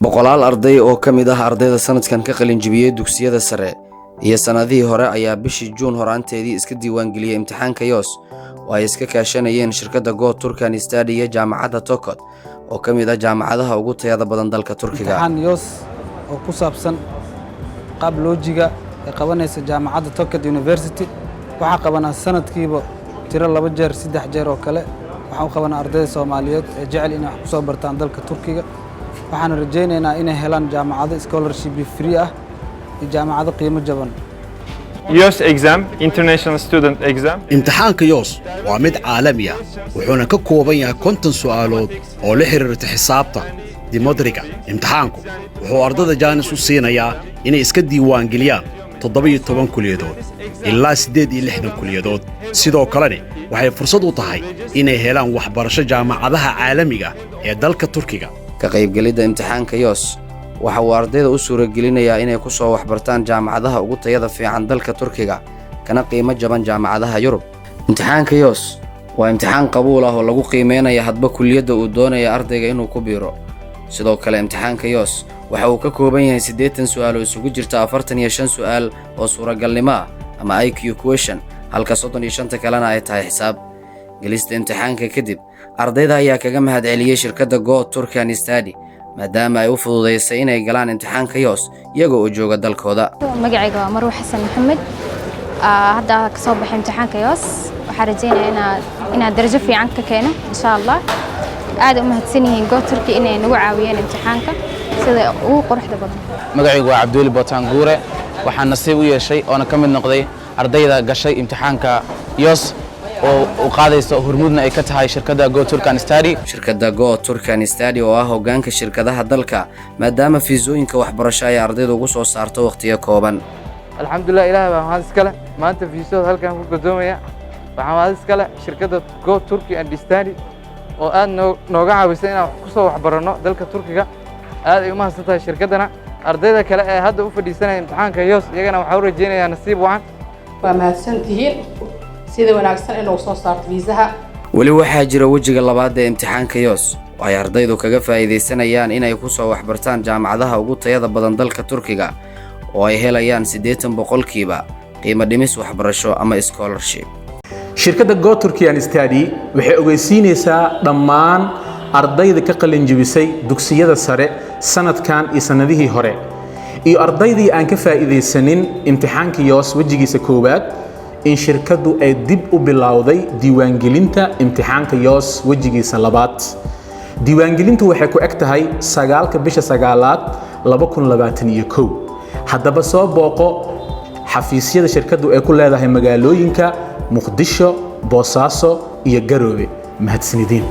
Boqolaal arday oo ka mid ah ardayda sanadkan ka qalinjibiyey dugsiyada sare iyo sannadihii hore ayaa bishii Juun horaanteedii iska diiwaangeliyey imtixaanka YOS, oo ay iska kaashanayeen shirkadda Go Turkish and Study iyo jaamacadda Tokat, oo ka mid ah jaamacadaha ugu tayada badan dalka Turkiga. Imtixaan YOS oo ku saabsan qaab loojiga ee qabanaysa jaamacadda Tokat University waxaa qabanaa sanadkiiba tiro laba jeer, saddex jeer oo kale. Waxaan u qabanaa ardayda Soomaaliyeed ee jecel inay wax ku soo bartaan dalka Turkiga. Waxaana rajaynaynaa inay helaan jaamacado scholarship free ah iyo jaamacado qiimo jaban. YÖS exam, International Student Exam. Imtixaanka YOS waa mid caalami ah, wuxuuna ka kooban yahay 50 su'aalood oo la xidhiirta xisaabta dimodriga. Imtixaanku wuxuu ardada jaanis u siinayaa inay iska diiwaangeliyaan 17 kuliyadood ilaa 68 kuliyadood. Sidoo kalena waxay fursad u tahay inay helaan waxbarasho jaamacadaha caalamiga ee dalka Turkiga. Ka qaybgelidda imtixaanka YOS waxa uu ardayda u suuragelinayaa inay ku soo waxbartaan jaamacadaha ugu tayada fiican dalka Turkiga, kana qiimo jaban jaamacadaha Yurub. Imtixaanka YOS waa imtixaan qabuul ah oo lagu qiimeynaya hadba kuliyadda uu doonaya ardayga inuu ku biiro. Sidoo kale, imtixaanka YOS waxa uu ka kooban yahay 80 su'aal oo isugu jirta 45 su'aal oo suuragalnimo ah ama IQ question, halka 35-ta kalena ay tahay xisaab. Gelista imtixaanka kadib, ardayda ayaa kaga mahadceliyey shirkadda Go Turkish and Study, maadaama ay u fududaysay inay galaan imtixaanka YOS iyaga oo jooga dalkooda. Magacayga waa Marwe Xasan Maxamed. Hadda kasoo baxay imtixaanka YOS. Waxaan rajeynayaa inaad darajo fiican ka keeno, insha Allah. Aad u mahadsan yihiin Go Turkey inay nagu caawiyeen imtixaanka sida ugu quruxda badan. Magacaygu waa Cabdiweli Bootaan Guure. Waxaan nasiib u yeeshay oona ka mid noqday ardayda gashay imtixaanka YOS oo u qaadayso, hormuudna ay ka tahay shirkadda Go Turkish and Study. Shirkadda Go Turkish and Study oo ah hoggaanka shirkadaha dalka, maadaama fiisooyinka waxbarasho ay ardaydu ugu soo saarto wakhtiyo kooban. Alxamdulilah, Ilaah baa mahad iskale. Maanta fiisooda halkan ku gadoomaya. Waxaa mahad iskale shirkadda Go Turkey and Study oo aad nooga caawisay inaan wax ku soo waxbaranno dalka Turkiga. Aad ay u mahadsan tahay shirkaddana. Ardayda kale ee hadda u fadhiisanaya imtixaanka YOS, iyagana waxaa u rajaynayaa nasiib wacan. Waa mahadsan tihiin sida wanaagsan inuu soo saarto fiisaha. Weli waxaa jira wejiga labaad ee imtixaanka YOS, oo ay ardaydu kaga faa'iidaysanayaan inay ku soo waxbartaan jaamacadaha ugu tayada badan dalka Turkiga, oo ay helayaan 80% qiimo dhimis waxbarasho ama scholarship. Shirkadda Go Turkey and Study waxay ogeysiinaysaa dhammaan ardayda ka qalin jebisay dugsiyada sare sanadkan iyo sannadihii hore iyo ardaydii aan ka faa'iidaysanin imtixaanka YOS wejigiisa koowaad in shirkaddu ay dib u bilowday diiwaangelinta imtixaanka YOS wejigiisa labaad. Diiwaangelintu waxay ku eg tahay 9-ka bisha sagaalaad 2021. Haddaba soo booqo xafiisyada shirkaddu ay ku leedahay magaalooyinka Muqdisho, Boosaaso iyo Garoobe. Mahadsanidin.